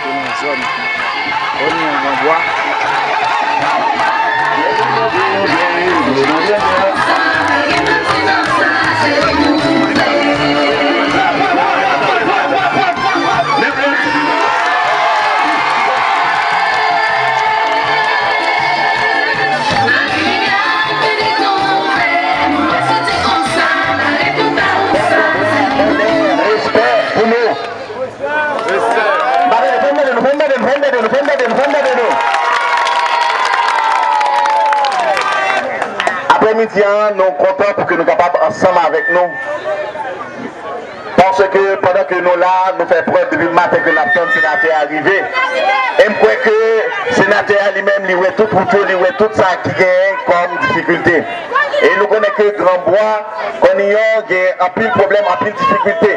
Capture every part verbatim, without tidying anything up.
Nan zòn Ònyon Granbwa. Respè pou nou. Fè m tande nou, fè m tande nou, fè m tande nou, fè m tande nou, fè m tande nou. Aprèmidi a, nou kontan pou ke nou kapab ansanm avèk nou. Paske pandan ke nou la, nou fè prèv depi maten ke n ap tann senatè a rive. E m kwè ke senatè a li menm, li wè tout wout yo, li wè tout sa ki genyen kòm difikilte. E nou konnen ke Granbwa, Ònyon gen anpil pwoblèm, anpil difikilte.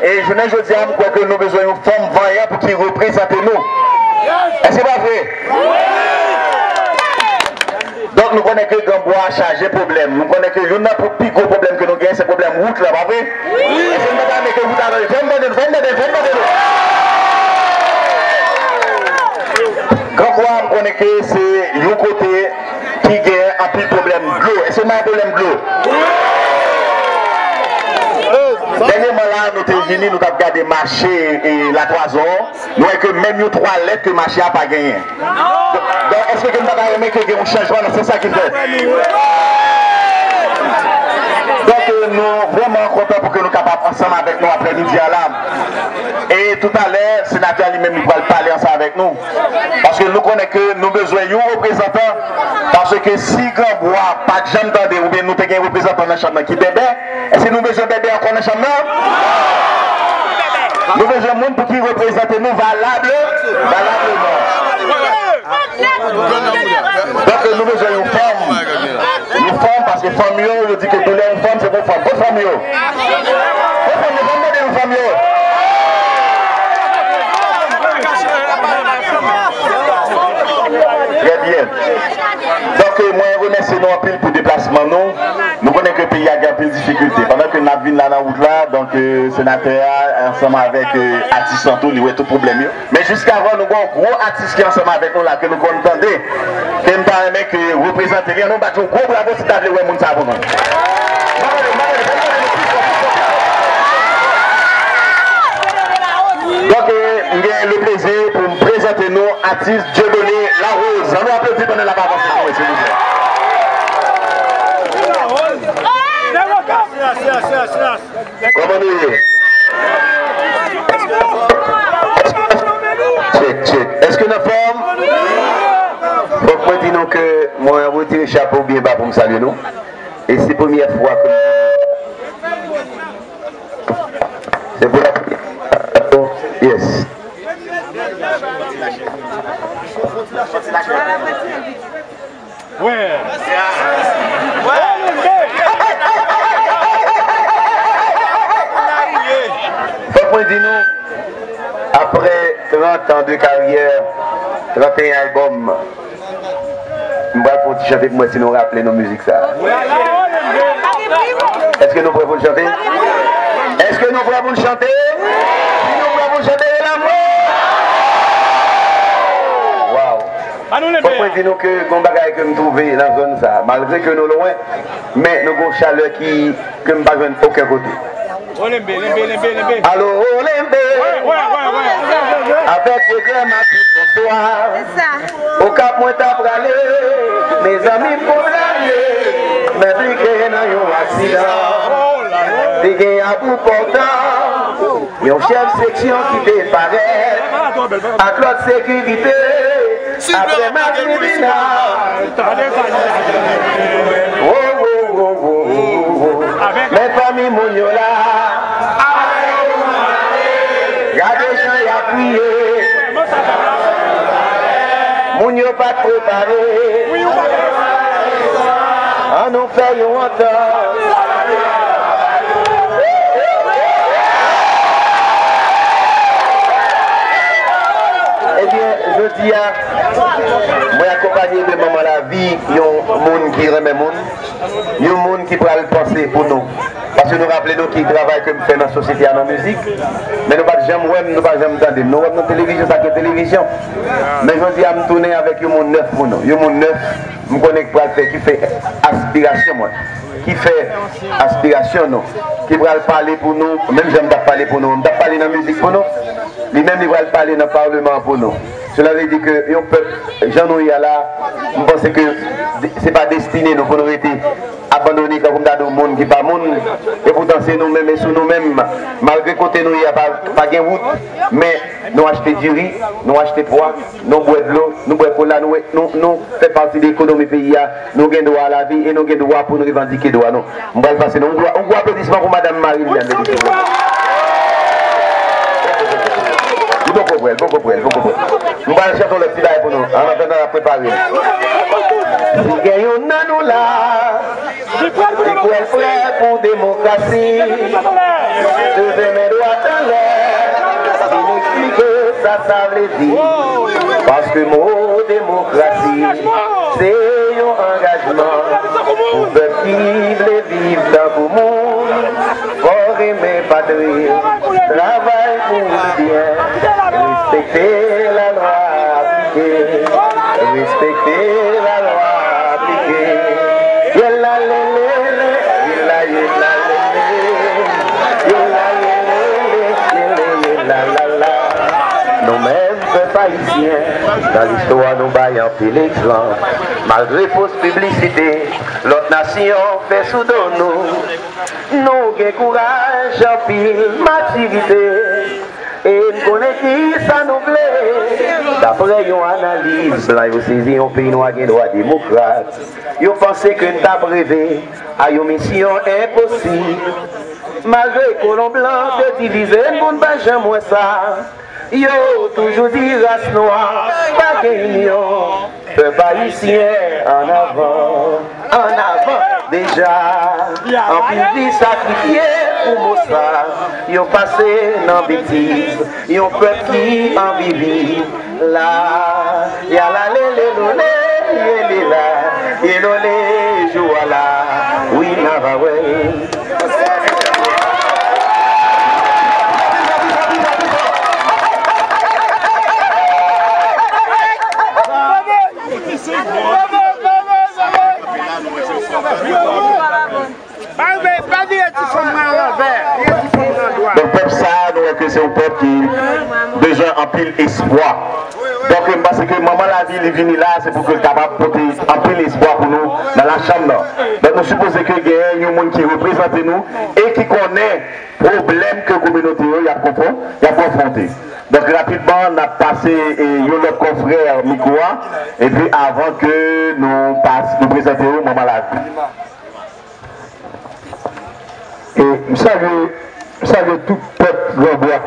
E jounen jodi a, m kwè ke nou bezwen yon fanm vanyan pou ki reprezante nou. Èske pa vre? Donk, nou konnen ke Granbwa a chaje pwoblèm. Nou konnen ke youn nan pi gwo pwoblèm ke nou genyen, se pwoblèm wout la, pa vre? Èske nou pa ta renmen ke wout la, fè m tande nou, fè m tande nou, fè m tande nou. Granbwa a, m konnen ke se yon kote ki gen anpil pwoblèm dlo. Èske nou pa gen pwoblèm dlo? Dènyèman la, nou te vini, nou t ap gade mache e Latwazò. Nou wè ke menm yon twalèt ke mache a pa genyen. Donk, èske ke nou pa ta renmen ke gen yon chanjman nan sans sa ki fèt? Donk, nou vrèman kontan pou ke nou kapab ansanm avèk nou aprèmidi a la. E toutalè, senatè a li menm, li pral pale ansanm avèk nou. Paske nou konnen ke nou bezwen yon reprezantan. Paske si Granbwa pa t janm tande, oubyen nou te gen reprezantan nan chanm nan ki bèbè, èske nou bezwen bèbè ankò nan chanm nan? Nou bezwen moun pou ki reprezante nou valab, valableman. Donk, nou bezwen yon fanm. Yon fanm, paske fanm yo, yo di ke doulè yon fanm, se pou fanm. Kot fanm yo? Kot fanm yo? Fanm yo, fanm yo, fanm yo. Trè byen. Donk, mwen remèsye nou anpil pou deplasman nou. Nou konnen ke peyi a gen anpil difikilte. Pandan ke n ap vin la nan wout la, donk, eh, senatè a, ansanm avèk, eh, atis lan tou, li wè tout pwoblèm yo. Men jiskavan nou gen yon gwo atis ki ansanm avèk nou la, ke nou konn tande, ke m ta renmen ke reprezante li, ann nou bat yon gwo bravo si n ta vle wè moun sa pou nou. Donk, eh, m gen le plezi pou m prezante nou atis Dieudonné Larose. Ann nou aplodi pandan l ap avanse pou mwen, silvouplè. Kòman nou ye? Tchèk, tchèk. Èske n anfòm? Fòk mwen di nou ke mwen retire chapo byen ba pou m salye nou. E se premyè fwa ke m Se pou la. Yes. Fòk mwen di nou, apre trant an de karyè, trant e en albòm, M pral fè yon ti chante pou mwen si nou raple nou mizik sa. Èske nou prè pou n chante? Èske nou prè pou n chante? Si nou prè pou n chante, leve la men. Waw. Fòk mwen di nou ke gon bagay ke m twouve nan zòn sa, malgre ke nou lwen, men nou gon chalè ki, ke m pa jwenn okenn kote. Olenbe, lenbe, lenbe, lenbe. Alo, Olenbe. Wè, wè, wè, wè. Avèk regrè m ap di bonswa. Okap mwen ta prale. Mezanmi, m konplane. M enplike nan yon aksidan. Te gen Abou Pòtan, yon chèf seksyon ki te parèt ak lòt sekirite. Apre m al tribinal. Wo, wo, wo, wo, wo, wo. Men fanmi moun yo la. Gade jan y ap kriye. Moun yo pa t prepare. An nou fè yon antant. Ebyen, jodi a, mwen akonpanye de manman lavi, yon moun ki renmen moun, yon moun ki pral panse pou nou. Si nou raple nou ki travay ke m fè nan sosyete a nan mizik, men nou pa t janm wè m, nou pa janm tande m. Nou wè m nan televizyon, sa ki televizyon. Men jodi a, m tounen avèk yon mo nèf pou nou. Yon mo nèf, m konnen ki pral fè, ki fè aspirasyon mwen, ki fè aspirasyon nou, ki pral pale pou nou, menm jan m t ap pale pou nou, m t ap pale nan mizik pou nou. Li menm, li pral pale nan palman an pou nou. Sela vle di ke yon pèp, jan nou ye a la, m panse ke se pa destine nou pou nou rete abandone, tankou m ta di w, moun ki pa moun. Epoutan, se nou menm e sou nou menm. Malgre kote nou ye a pa, pa gen wout, men nou achte diri, nou achte pwa, nou bwè dlo, nou bwè kola, nou, nou, nou fè pati de ekonomi peyi a. Nou gen dwa a lavi e nou gen dwa pou nou revandike dwa nou. M pral pase nou yon gwo, yon gwo aplodisman pou madanm Marie Liliane Lévy. Li poko prè, li poko prè, li poko prè. M pral chante yon lòt ti bagay pou nou. An atandan, n ap prepare. Si gen youn nan nou la ki kwè l prè pou demokrasi, leve men dwat anlè, vin eksplike sa sa vle di. Paske mo demokrasi, se yon angajman pou pèp ki vle viv tankou moun. Fò renmen patri, travay pou li byen. Respekte lalwa, aplike. Respekte lalwa, aplike. Yela lelele, yela yela lele. Yela yelele, yele yela lala. Nou menm pèp ayisyen, nan listwa nou bay anpil egzanp. Malgre fos piblisite lòt nasyon fè sou do nou, nou gen kouraj, anpil matirite, e n konnen kisa nou vle. Daprè yon analiz, blan yo sezi yon peyi nwa gen dwa demokrat. Yo panse ke n t ap reve a yon misyon enposib. Malgre kolon blan te divize n pou n pa janm wè sa, yo toujou di ras nwa pa gen inyon. Pèp ayisyen, annavan, annavan deja. Anpil vi sakrifye pou mo sa. Yo pase nan betiz yon pèp ki anvi viv la. Yala lele lole, yele la, yelole jou a la. Wi, n a va wè l. Pa vire, pa vire ti fanm nan anlè, vire ti fanm nan dwat. Donk, pèp sa a, nou wè ke se yon pèp ki bezwen anpil espwa. Donk, m panse ke Manman Lavi, li vini la, se pou ke l kapab pote anpil espwa pou nou nan lachanm nan. Donk, nou sipoze ke genyen yon moun ki reprezante nou e ki konnen pwoblèm ke kominote yo y ap konfwon-, y ap konfwonte. Donk, rapidman, n ap pase, e, yon lòt konfrè mikwo a, epi avan ke nou pas-, nou prezante yo Manman Lavi. E m salye, m salye tout pèp Granbwa.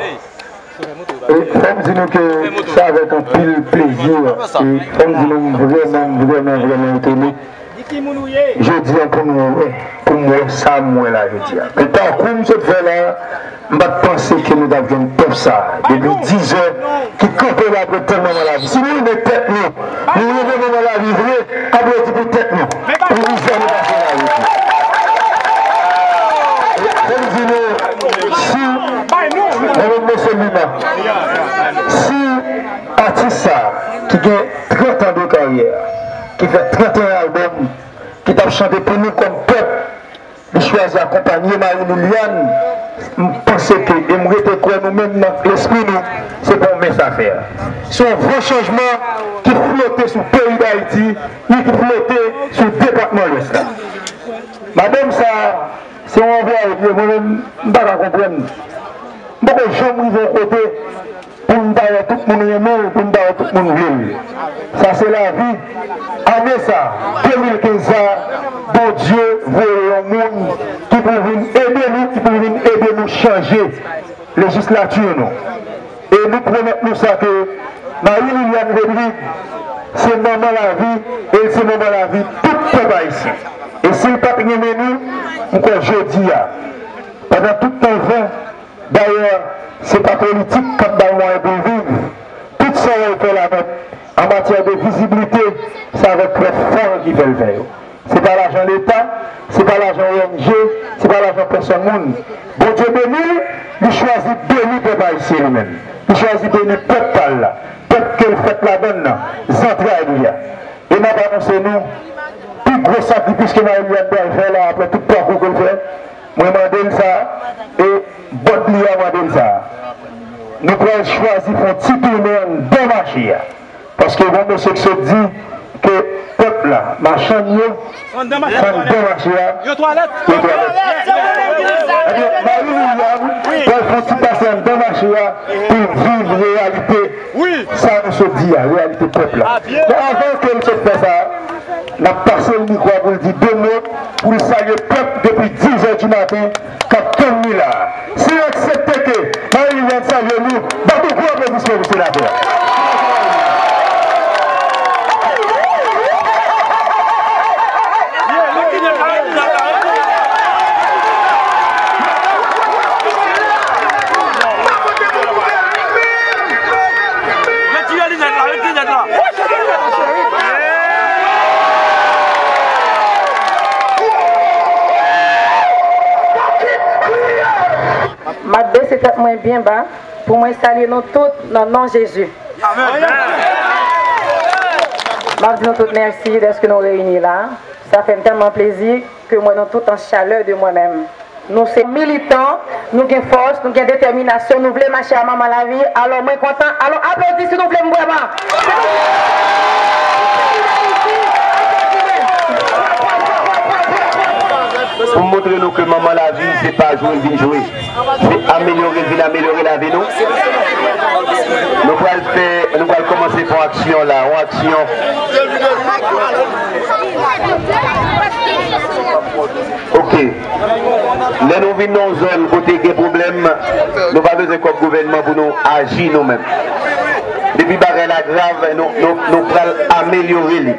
E fò m di nou ke se avèk anpil plezi, e fò m di nou m vrèman, m vrèman, vrèman etone jodi a pou nou wè, pou m wè sa m wè la jodi a. Men tankou m sot fè la, m pa t panse ke nou t ap jwenn pèp sa a depi dizè ki kanpe la pou tann Manman Lavi. Si nou renmen tèt nou, nou renmen Manman Lavi vre, aplodi pou tèt nou. Pou mizè nou pase la jodi. Fò m di nou, si, mwen menm mesye Lima, si atis sa a, ki gen trant an de karyè, ki fè trant et un albòm, ki t ap chante pou nou kòm pèp, li chwazi akonpanye Marie Liliane, m panse ke, e m rete kwè nou menm nan lespri nou, se pa yon mens afè. Se yon van chanjman ki flote sou peyi Dayiti, e ki flote sou depatman Lwès la. Madanm sa a, se yon anvwaye l ye, mwen menm, m pa ka konprann. M poko janm rive yon kote pou m ta wè tout moun renmen l, pou m ta wè tout moun vle l. Sa se lavi. Ane sa, de mil kenz sa, Bondye voye yon moun ki pou vin ede nou, ki pou vin ede nou chanje lejislati nou. E nou pwomèt nou sa ke Marie Liliane Rodrigue se Manman Lavi, e l se Manman Lavi tout pèp ayisyen. E si l pa t renmen nou, m kwè jodi a, pandan tout tan l fè, dayè, se pa politik k ap ba l mwayen pou l viv. Tout sa w wè l fè la nèt, an matyè de viziblite, se avèk krèv fò l ki fè l fè yo. Se pa lajan Leta, se pa lajan O N G, pa lajan pèsonn moun. Bondye beni l, li chwazi beni pèp ayisyen li menm. Li chwazi beni pèp pa l la, pèp ke l fèt ladan l nan, zantray li a. E m ap anonse nou, pi gwo sakrifis ke Marie Liliane pral fè la, apre tout pakou ke l fè, mwen mande l sa, e bòd li a mande l sa. Nou pral chwazi fè yon ti tounen anndan mache a. Paske gon mesye ki sot di ke pèp la, machann yo, anndan mache a, yo twalèt. Yo twalèt. Ebyen, Marie Liliane pral fè yon ti pase anndan mache a pou l viv reyalite sa nou sot di a, reyalite pèp la. Men avan ke l sot fè sa, n ap pase l mikwo a pou l di de mo, pou l salye pèp depi diz è di maten k ap tann li la a. Si l aksepte ke Marie Liliane salye nou, bat yon gwo aplodisman pou senatè a. Retire linèt la, retire linèt la. M ap bese tèt mwen byen ba pou mwen salye nou tout nan non Jezi. M ap di nou tout mèsi dèske nou reyini la. Sa fè m tèlman plezi ke m wè nou tout an chalè de mwen menm. Nou se militan, nou gen fòs, nou gen detèminasyon, nou vle mache a Manman Lavi. Alò, mwen kontan. Alò, aplodi si nou vle m vrèman. Pou montre nou ke Manman Lavi, se pa jwe l vin jwe. Se amelyore l vin amelyore lavi nou. Nou pral fè, nou pral kòmanse fè yon aksyon la, yon aksyon. Ok. Lè nou vin nan yon zòn kote gen pwoblèm, nou pa bezwen kòb gouvènman pou nou aji nou menm. Depi bagay la grav, nou, nou, nou pral amelyore li.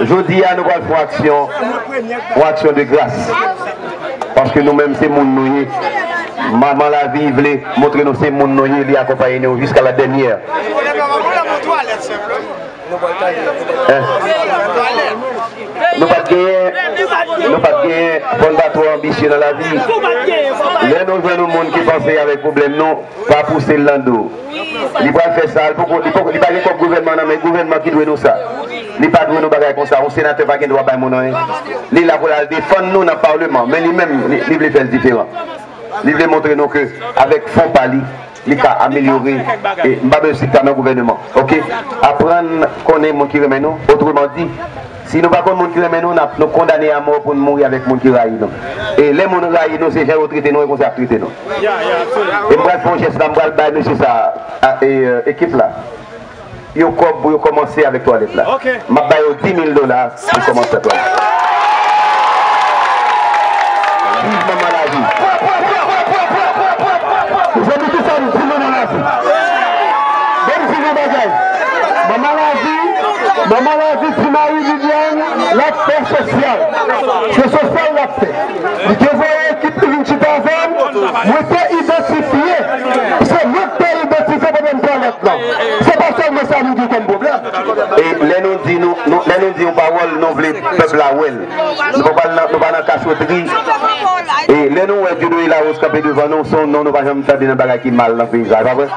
Jodi a, nou pral fè yon aksyon, yon aksyon de gras. Paske nou menm se moun nou ye. Manman Lavi vle montre nou se moun nou ye, li akonpaye nou jiska la dènyè. Hein? Nou pa t genyen, nou pa t genyen, fò n pa twò anbisye nan lavi. Lè nou jwenn yon moun ki panse avèk pwoblèm nou, pa pouse l nan do. Li pral fè sa, li poko, li poko, li pa gen kòb gouvènman nan men, gouvènman ki dwe nou sa. Li pa dwe nou bagay konsa, yon senatè pa gen dwa bay moun anyen. Li la pou l al defann nou nan palman, men li menm, li, li vle fè l diferan. Li vle montre nou ke avèk fon pa li, li ka amelyore, e m pa bezwen sit ta nan gouvènman. Ok? Aprann konnen moun ki renmen nou, otreman di, si nou pa konn moun ki renmen nou, n ap, nou kondane a mò pou n mouri avèk moun ki rayi nou. E lè moun rayi nou, se jan yo trete nou, e konsa y ap trete nou. E m pral fè yon jès la, m pral bay mesye sa a, e, e, ekip la, yon kòb pou yo kòmanse avèk twalèt la. M ap ba yo di mil dola pou kòmanse twalèt la. Viv Manman Lavi. Mezanmi, kisa nou di Manman Lavi? Ban m di nou bagay. Manman Lavi, Manman Lavi di Marie Liliane, l ap fè sosyal. Se sosyal l ap fè. Li te voye ekip li vin chita avè m, mwen te idantifye. Se mwen k te idantifye pwoblèm twalèt lan. Se pa sèlman sa nou gen kòm pwoblèm. E lè nou di nou, nou, lè nou di yon pawòl, nou vle pèp la wè l. Nou pa nan, nou pa nan kachotri. E lè nou wè Dieudonné Larose kanpe devan nou, se yon non nou pa janm tande nan bagay ki mal nan peyi sa, e pa vre?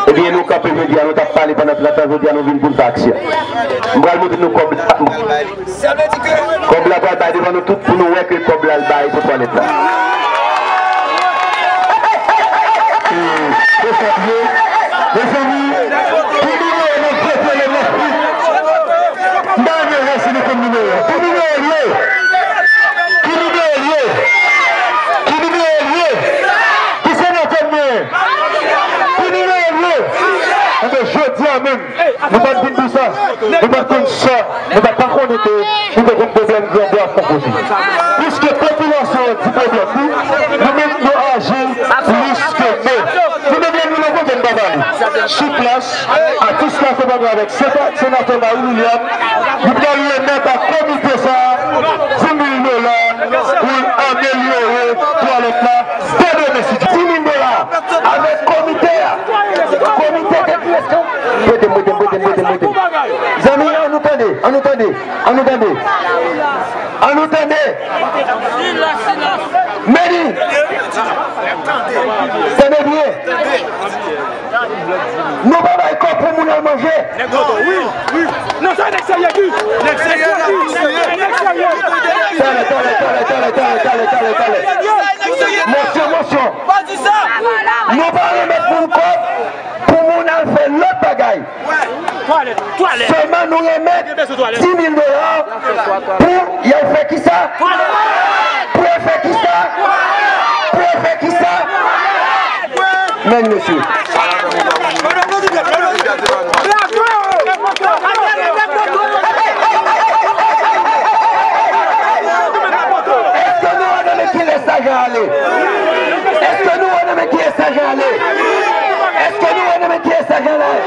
Ebyen, nou kanpe jodi a, nou t ap pale pandan trant an, jodi a nou vin pou n fè aksyon. M pral montre nou kòb la. Kòb la pral bay devan nou tout pou nou wè ke kòb la l bay pou twalèt la. Mezanmi, pou nou wè nan gwo pwoblèm la. M pa renmen wè si nou konn nimewo a. Ki nimewo l ye? Ki nimewo l ye? Ki nimewo l ye? Ki senatè m ye? Ki nimewo l ye? Enben, jodi a menm, nou pa t vin pou sa. Nou pa t konn sa. Nou pa t pa konnen ke nou te konn pwoblèm grandè ap fon kote. Piske popilasyon an di pwoblèm li, nou menm nou aji plis ke nou. Nou menm lè nou nan kote n pa pale. Sou plas, atis la se pa avèk Senatè Marie Liliane, li pral remèt a komite sa a di mil dola pou l amelyore twalèt la dè demen si Dye. Di mil dola avèk komite a. Komite ke kiyès ke? Prete m, prete m, prete m, prete m, prete m. Zanmi, an nou tande, an nou tande, an nou tande. An nou Tande! Meni! Tande byen! Nou pa bay kòb pou moun al manje! Nèg moto, wi, wi. Non, sa nèg serye, wi. Nèg serye, wi. Nèg serye. Talè, talè, talè, talè, talè, talè, talè, talè. Mosyon, mosyon. Nou pa remèt moun kòb pou moun al fè lòt bagay. Twalèt, twalèt. Sèlman nou remèt dis mil dola pou y al fè kisa? Pou y al fè kisa? Pou y al fè kisa? Men mesye. Èske nou wè nan men kilès lajan ale? Èske nou wè nan men kilès lajan ale? Èske nou wè nan men kilès lajan ale?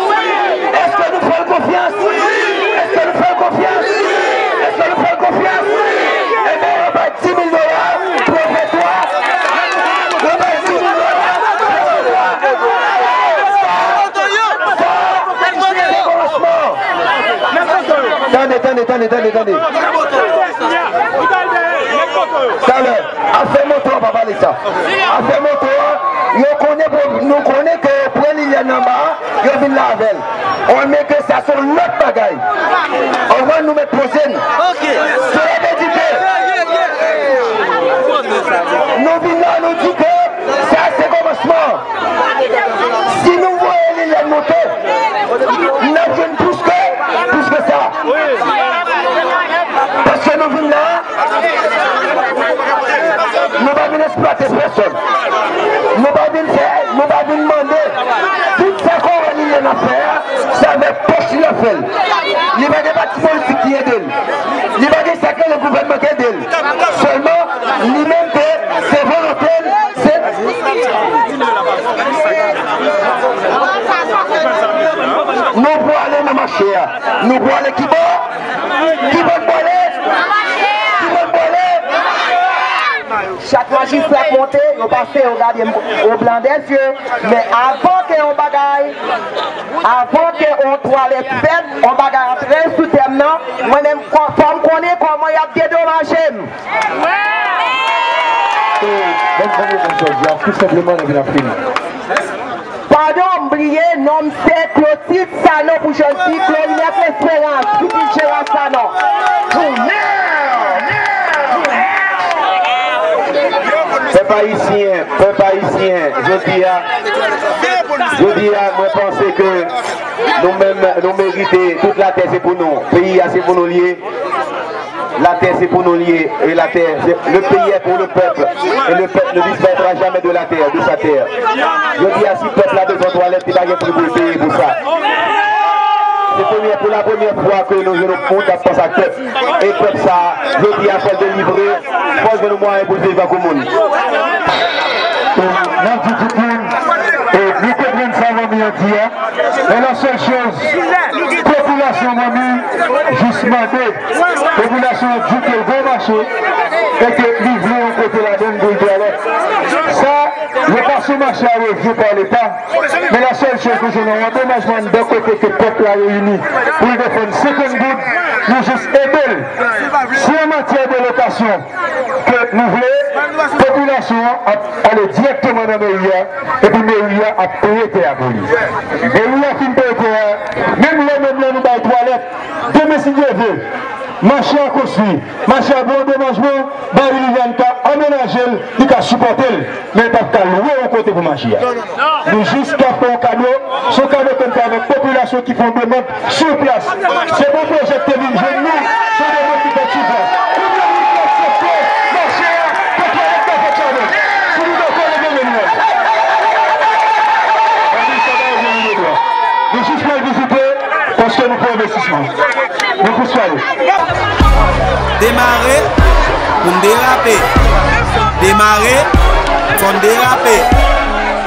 Èske nou fè l konfyans? Èske nou fè l konfyans? Èske nou fè l konfyans? Ebyen, yo bay dis mil dola pou yo fè twa. Yo bay dis mil dola pou yo fè twa. Sa, sa, se kòmansman. Tande, tande, tande, tande, tande. Talè, afè moto a pa pale sa. Afè moto a, yo konnen, nou konnen ke yo pran Liliane anba a, yo vin la avè l. Olmen ke sa se yon lòt bagay. Olmen nou mèt poze n. Sela vle di ke nou vin la, nou di ke sa se kòmansman. Si nou voye Liliane monte, n ap jwenn plis ke, plis ke sa. Paske nou vin la, nou pa vin eksplwate pèsòn. Nou pa vin fè, nou pa vin mande. Tout sa ke w wè Liliane ap fè a, se avèk pòch li l ap fè l. Li pa gen pati politik ki ede l. Li pa gen sa k rele gouvènman k ede l. Sèlman, li menm ke se volonte l, se. Nou pwale nan mache a. Nou pwale ki bò? Ki bò n pwale? Ki bò n pwale? Chak majistra k monte, yo pase, yo gade m o blan dè zye. Men avan ke yon bagay, avan ke yon twalèt fèt, yon bagay antre sou tè m nan, mwen menm, fò m konnen kòman y ap dedomaje m. Bon, bon, bon, bon, jodi a, tou senpleman, epi n ap fini. Padon, m bliye, non m se Clotilde Sanon pou jodi, Clarinette Espérance, pitit Gérard Sanon. Pèp ayisyen, pèp ayisyen, jodi a, jodi a, mwen panse ke nou menm, nou merite, tout latè se pou nou, peyi a se pou nou l ye. Latè se pou nou l ye, e latè, se, le pays est pour le peuple, et le peuple ne disparaîtra jamais de la terre, de sa terre. Jodi a, si pèp la bezwen twalèt, li pa gen pri pou l peye pou sa. Se premyè, pou la premyè fwa ke nou jwenn yon moun k ap panse ak pèp. E pèp sa, jodi a, fò l delivre, fò l jwenn yon mwayen pou l viv tankou moun. N ap di tout moun, e, nou konprann sa manmi an di a. Men la sèl choz, popilasyon manmi jis mande, popilasyon an di ke l gon mache e ke li vle yon kote ladan l pou l twalèt. Sa, yo pase mache a revye pa Leta. Men la sèl choz nou jwenn yon andomajman anndan kote ke pèp la reyini pou l defann senkant goud, nou jis ede l. Si an matyè de lokasyon, ke nou vle, popilasyon an ap ale dirèkteman nan meri a, epi meri a ap peye tè a pou li. Meri a fin peye tè a, menm lè, menm lè nou bay twalèt, demen si Dye vle, mache a konstwi, mache a gen yon domajman, Marie Liliane ka amenaje l, li ka sipòte l, men l p ap ka lwe yon kote pou mache a. Nou jis ka fè yon kado, se yon kado ke n fè avèk popilasyon ki fè yon demann sou plas. Se bon pwojè k te vin jwenn nou, se yon demann ki fèt sou plas. Konbyen moun ki aksepte mache a, pou twalèt ka fèt ladan l? Si nou dakò, leve men nou. Ann sa ba yo vini de dwa. Nou jis pral vizite, paske nou fè envestisman. Nou plis pale. Demare pou n derape. Demare, fò n derape.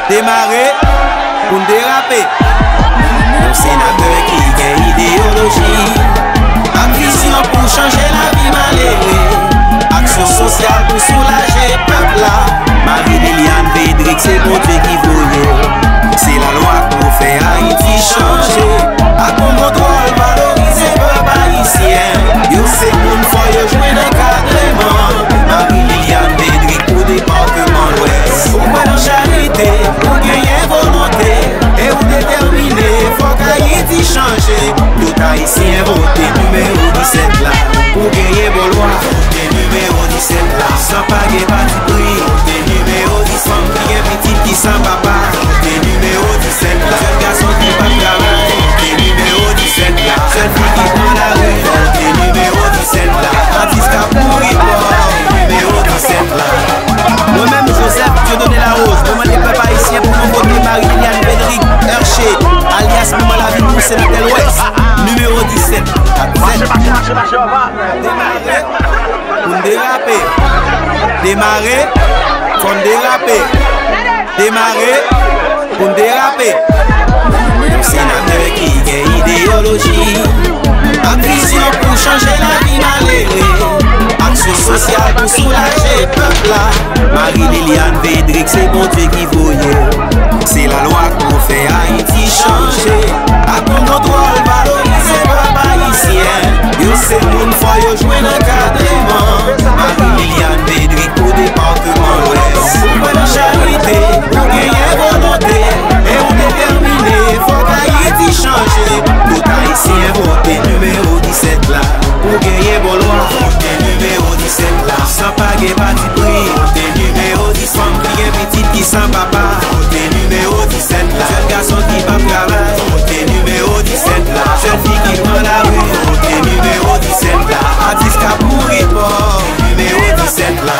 Demare pou n derape. Yon senatè ki gen ideyoloji ak vizyon pou chanje lavi malere. Aksyon sosyal pou soulaje pèp la. Marie Liliane Védrique, se Bondye ki voye. Se lalwa pou fè Ayiti chanje. Ak bon kontwòl, valorize pèp ayisyen. Yo se moun fò, yo jwenn ankadreman. Demare pou n derape. Demare, fò n derape. Demare pou n derape. Yon senatè ki gen ideyoloji ak vizyon pou chanje lavi malere. Aksyon sosyal pou soulaje pèp la. Marie Liliane Védrique, se Bondye ki voye. Se lalwa k pou fè Ayiti chanje. Ak bon kontwòl, valorize pèp ayisyen. Yo se moun fò, yo jwenn ankadreman. Marie Liliane Védrique pou depatman Lwès. Ou kwè nan charite, ou genyen volonte, e ou detèmine. Fòk Ayiti chanje. Tout Ayisyen vote nimewo disèt la. Pou genyen bon lwa, vote nimewo disèt la. San pa gen patipri, vote nimewo disèt. Fanm ki gen pitit ki san papa, vote nimewo disèt la. Jèn gason ki p ap travay, vote nimewo disèt la. Jèn fi ki pran lari, vote nimewo disèt la. Atis k ap mouri pòv, nimewo disèt la.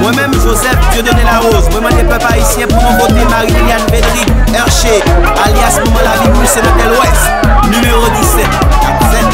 Mwen menm, Joseph Dieudonné Larose, mwen mande pèp ayisyen pou nou vote Marie Liliane Védrique, R C, alyas Manman Lavi pou senatè Lwès, nimewo disèt. Kat sèt.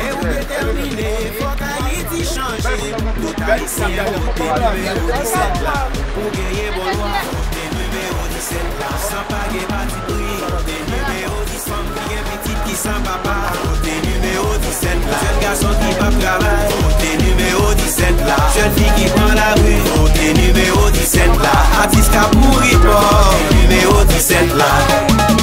E ou detèmine, fòk Ayiti chanje. Tout Ayisyen vote nimewo disèt la. Pou genyen bon lwa, vote nimewo disèt la. San pa gen patipri, vote nimewo disèt. Fanm ki gen pitit ki san papa, vote nimewo disèt la. Jèn gason ki p ap travay, vote nimewo disèt la. Jèn fi ki pran lari, vote nimewo disèt la. Atis k ap mouri pòv, nimewo disèt la.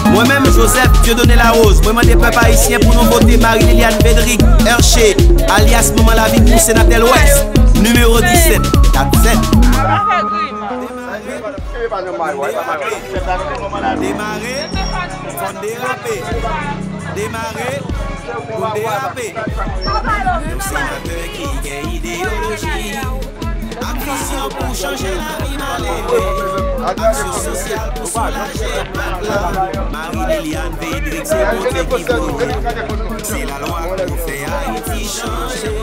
Mwen menm, Joseph Dieudonné Larose, mwen mande pèp ayisyen pou nou vote Marie Liliane Védrique, R C, alyas Manman Lavi pou senatè Lwès, nimewo disèt, kat sèt. Demare, fò n derape. Demare, pou n derape. Yon senatè ki gen ideyoloji ak vizyon pou chanje lavi malere. Aksyon sosyal pou soulaje pèp la. Marie Liliane Védrique, se Bondye ki voye. Se lalwa k pou fè Ayiti chanje.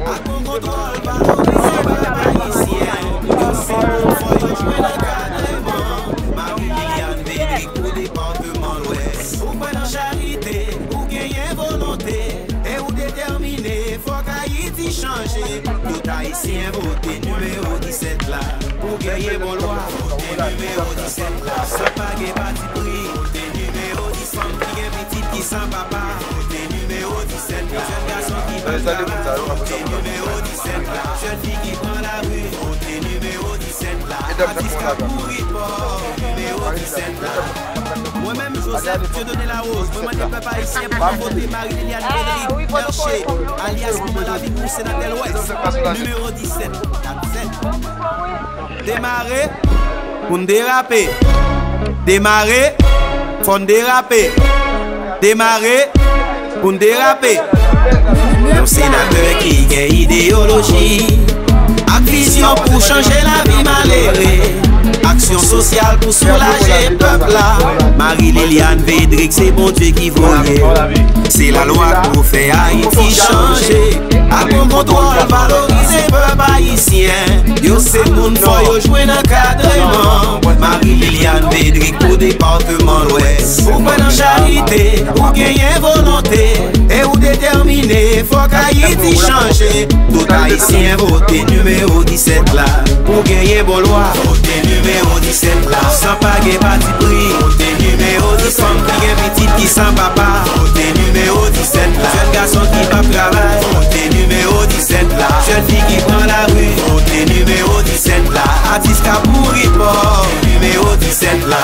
Ak bon kontwòl, valorize pèp ayisyen. Yo se moun fò, yo jwenn ankadreman. Marie Liliane Védrique pou depatman Lwès. Ou kwè nan charite, ou genyen volonte, e ou detèmine. Fòk Ayiti chanje. Tout Ayisyen vote nimewo disèt la. Pou genyen bon lwa, vote nimewo disèt la. San pa gen patipri, vote nimewo disèt. Fanm ki gen pitit ki san papa, vote nimewo disèt la. Jèn gason ki pa travay, vote nimewo disèt la. Jèn fi ki pran lari, vote nimewo disèt la. Atis k ap mouri pòv, nimewo disèt la. Mwen menm, Joseph Dieudonné Larose, mwen mande pèp ayisyen pou nou vote Marie Liliane Védrique, R C, alyas Manman Lavi pou senatè Lwès, nimewo disèt, kat sèt. Demare pou n derape. Demare, fò n derape. Demare pou n derape. Yon senatè ki gen ideyoloji ak vizyon pou chanje lavi malere. Aksyon sosyal pou soulaje pèp la. Marie Liliane Védrique, se Bondye ki voye. Se lalwa k pou fè Ayiti chanje. Ak bon kontwòl, valorize pèp ayisyen. Yo se moun fò, yo jwenn ankadreman. Marie Liliane Védrique pou depatman Lwès. Ou kwè nan charite, ou genyen volonte, e ou detèmine, fòk Ayiti chanje. Tout Ayisyen vote nimewo disèt la pou genyen bon lwa. Vote nimewo disèt la, san pa gen patipri. Vote nimewo disèt. Fanm ki gen pitit ki san papa, vote nimewo disèt la. Jèn gason ki p ap travay, vote nimewo disèt la. Jèn fi ki pran lari, vote nimewo disèt la. Atis k ap mouri pòv, nimewo disèt la.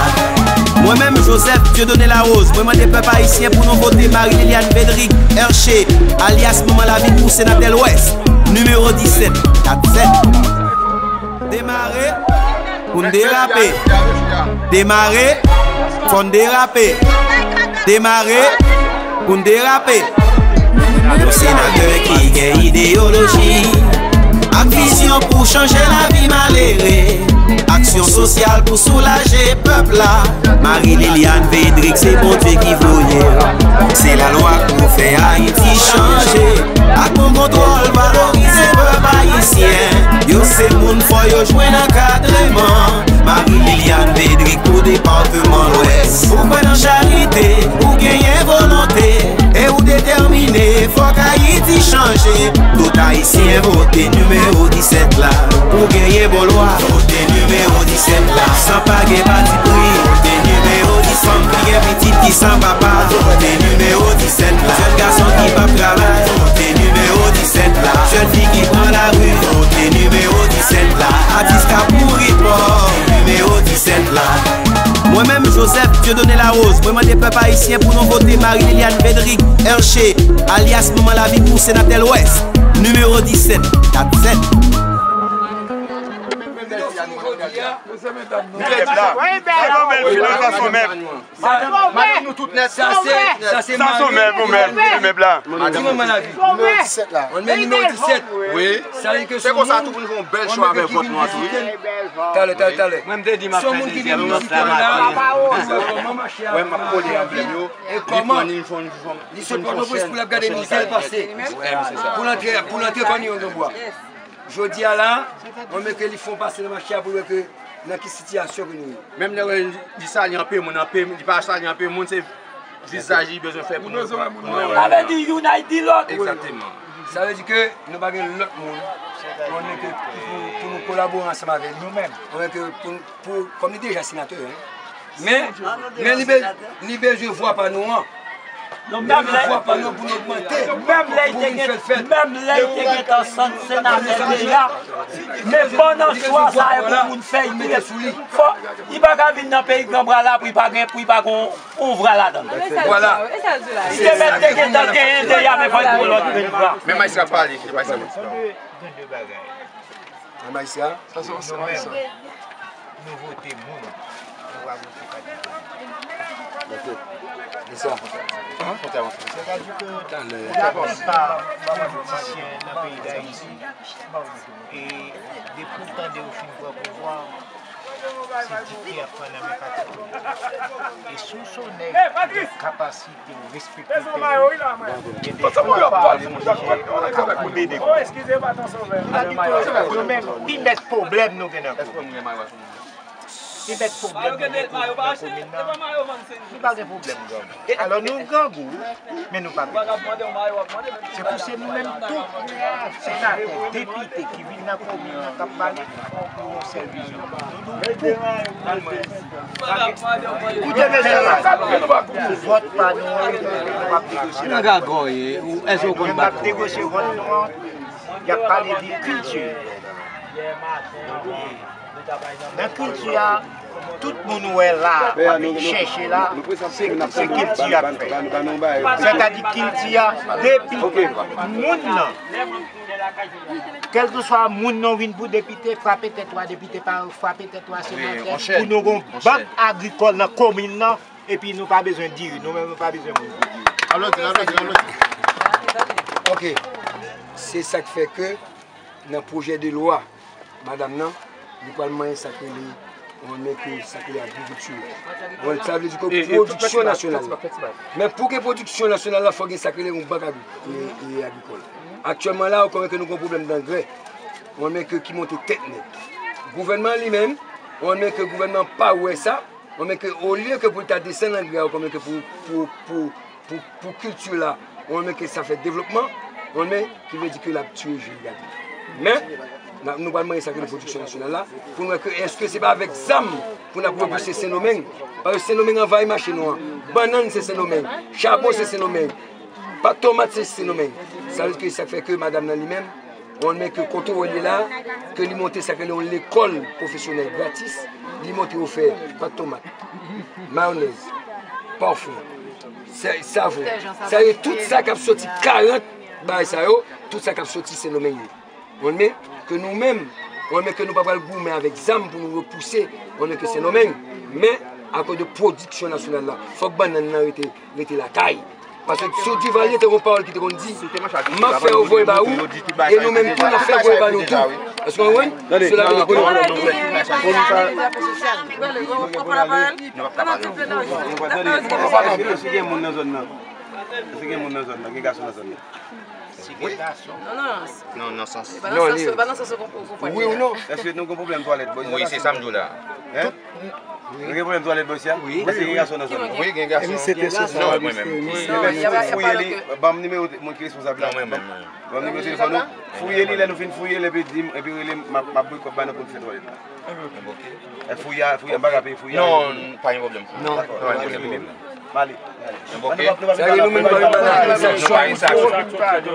Mwen menm, Joseph Dieudonné Larose, mwen mande pèp ayisyen pou nou vote Marie Liliane Védrique, R C, alyas Manman Lavi pou senatè Lwès, nimewo disèt, kat sèt. Demare Demare pou n derape. Demare, fò n derape. Demare pou n derape. Yon senatè ki gen ideyoloji ak vizyon pou chanje lavi malere. Aksyon sosyal pou soulaje pèp la. Marie Liliane Védrique, se Bondye ki voye l. Se lalwa k pou fè Ayiti chanje. Ak bon kontwòl, valorize pèp ayisyen. Yo se moun, fò yo jwenn ankadreman. Marie Liliane Védrique pou depatman Lwès. Ou kwè nan charite, ou genyen volonte, e ou detèmine, fòk Ayiti chanje. Tout Ayisyen vote nimewo disèt la. Pou genyen bon lwa, vote nimewo disèt la. San pa gen patipri, vote nimewo disèt. Fanm ki gen pitit ki san papa, vote nimewo disèt la. Jèn gason ki p ap travay, vote nimewo disèt la. Jèn fi ki pran lari, vote nimewo disèt la. Atis k ap mouri pòv, nimewo disèt la. Mwen menm, Joseph Dieudonné Larose, mwen mande pèp ayisyen pou nou vote Marie Liliane Védrique Herché, alyas Manman Lavi, pou senatè Lwès, nimewo disèt, kat sèt. Mèt la. Wi, bèl. Yon bèl fi nan fason mèt. Madanm, madanm nou tout nèt. Sa se, sa se Sa se mèt, yon bèl fi, mèt la. Madanm Manman Lavi. Nimewo disèt la. On met nimewo disèt. Wi. Sa vle di ke se konsa tou pou nou fè yon bèl chwa avèk vòt nou an tou, wi. Talè, talè, talè. Mwen, m te di m ap fè dezyèm vòt la maten. Wè, m ap kole anblèm yo. E kòman li sot Pòtoprens pou l ap gade mizè l pase. Pou l antre, pou l antre kò nou yon granbwa. Jodi a la, mwen men ke li fè yon pase nan mache a pou l wè ke nan ki sitiyasyon ke nou ye. Menm lè wè li salye anpe moun, anpe, li pa salye anpe moun, se vizaj li bezwen fè pou nou, pou nou wè. Sa vle di youn ay di lòt. Egzakteman. Sa vle di ke nou pa gen lòt moun, mwen men ke pou, pou nou kolabore ansanm avè l. Nou menm. Mwen men ke pou, pou, kòm li deja senatè, en. Men, men li be-, li bezwen vwa pa nou an. Li bezwen vwa pa nou pou nou ogmante. Menm lè li te gen, menm lè li te gentan sann senatè deja, men pandan chwa sa e pou moun fè, li mete sou li. Fò, li pa ka vin nan peyi Granbwa la pou li pa gen, pou li pa gen yon vra ladan l. Vwala. Li te mèt te gentan genyen deja, men fò li pran lòt grenn vra. Men majistra pale, majistra. Nan majistra. Sa se yon sitwayen. Nou vote moun, nou pa vote kandida. Dakò. Kisa? Sètadi ke laplipa politisyen nan peyi Dayiti, e depi w tande yo fin pran pouvwa, se dikte y ap pran nan men pati politik. E si w se yon nèg ki gen kapasite te respekte tèt ou. Gen de jwa pa nou chanje. Eskize, baton sovè. Sa di tou, nou menm, pi mèt pwoblèm nou gen nan komin. Pi mèt pwoblèm nou gen nan komin nan. Nou pa gen pwoblèm grangou. Alò, nou grangou, men nou pa gen pwoblèm. Se pou se nou menm tou, senatè, depite ki vin nan komin nan k ap pale, nou yon sèl vizyon. Koute mesye la. Vòt pa nou an, nou p ap negosye la. Nan gagoye, ou èske ou konn bat? Nou p ap negosye vòt nou an. Y ap pale de kilti. Nan kilti a, tout moun ou wè la, w ap chèche la, se, se kilti y ap fè. Sètadi kilti a, depi moun nan, kèlkeswa moun nan vin pou depite, frape tèt ou a depite, pa frape tèt ou a senatè, pou nou gon bank agrikòl nan komin nan, epi nou pa bezwen diri, nou menm nou pa bezwen moun pou diri. Aplodi, aplodi, aplodi. Ok, se sa k fè ke nan pwojè de lwa madanm nan, li pral manyen sa k rele, ou konprann, ke sa k rele agrikilti. Bon, sa vle di ke pwodiksyon nasyonal la. Men pou gen pwodiksyon nasyonal la, fò gen sa k rele yon bank agri-, e, e, agrikòl. Aktyèlman la, ou konnen ke nou gen yon pwoblèm dangrè. Ou konprann, ke ki monte tèt nèg. Gouvènman li menm, ou konprann, ke gouvènman pa wè sa, ou konprann, ke olye ke pou l ta desann angrè a, ou konprann, ke pou, pou, pou, pou, pou kilti la, ou konprann, ke sa fè devlopman, ou konprann, ki vle di ke l ap tiye je l gade. Men, n ap, nou pral manyen sa k rele pwodiksyon nasyonal la, pou n wè ke èske se pa avèk zam pou n ap repouse Sendomeng, paske Sendomeng anvayi mache nou an. Bannann se Sendomeng, chabon se Sendomeng, pat tomat se Sendomeng. Sa vle di ke sa k fè ke madanm nan li menm, ou konprann, ke kote w ye la, ke li monte sa k rele yon lekòl pwofesyonèl gratis, li monte ofè pat tomat, mayonèz, pafon, sa-, savon. Sa ye tout sa k ap soti karant bagay sa yo, tout sa k ap soti Sendomeng yo. Ou konprann, ke nou menm, Ou wè, men ke nou pa pral goumen avèk zam pou nou repouse, ou wè, men ke Sendomeng. Men, akoz de pwodiksyon nasyonal la, fòk bannann nan rete, rete lakay. Paske sou Duvalier te gon pawòl ki te konn di, "M ap fè yo voye ba ou, e nou menm tou n ap fè voye ba nou tou." Èske w konprann? Cela veut dire que Èske gen moun nan zòn nan? Èske gen moun nan zòn nan? Gen gason nan zòn nan? Non, non, non. Non, nan sans. E pa nan sans, e pa nan sans ou konprann. Wi ou non? Èske nou gen pwoblèm twalèt bò isit? Wi, se sa m di w la. Hein? Nou gen pwoblèm twalèm dosye a? Wi. Èske gen gason nan zòn nan? Wi, gen gason. Misye te sou sa. Non, mwen menm. Non, y a pa, y a pa Fouye li, lòt. Ban m nimewo moun ki responsab la. Non, mwen menm. Ban m nimewo telefòn ou. Fouye li, lè nou fin fouye l, epi di m, epi rele m, m ap, m ap boy kòb ba nou pou n fè twalèt la. E fouye a, fouye a, m pa ka peye fouye a. Non, pa gen pwoblèm. Non. Pa gen pwoblèm. M ale. Sa vle nou menm pa gen pwoblèm avèk sanksyon.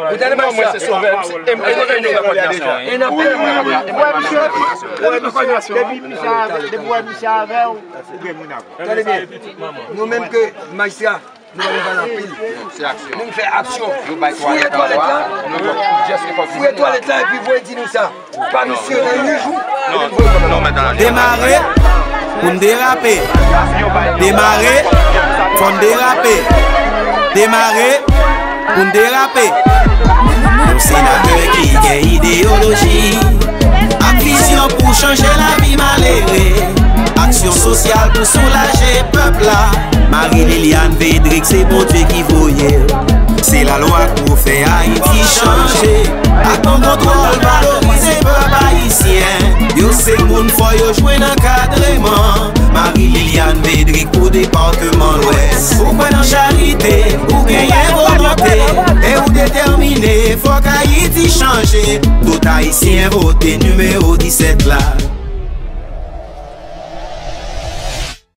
Ou tande, Maistra? E n ap Depi misye avè, depi wè misye avè w, ou gen moun avè w. Tande byen. Nou menm ke Maistra, nou pa vin pale anpil. Nou vin fè aksyon. Fouye twalèt la. Fouye twalèt la epi voye di nou sa. Pa misye nan uit jou. Demare pou n derape. Demare, fò n derape. Demare pou n derape. Yon senatè ki gen ideyoloji ak vizyon pou chanje lavi malere. Aksyon sosyal pou soulaje pèp la. Marie Liliane Védrique, se Bondye ki voye l. Se lalwa k pou fè Ayiti chanje. Ak bon kontwòl, valorize pèp ayisyen. Yo se moun, fò yo jwenn ankadreman. Marie Liliane Védrique pou depatman Lwès. Ou kwè nan charite, ou genyen volonte, e ou detèmine, fòk Ayiti chanje. Tout Ayisyen vote nimewo disèt la.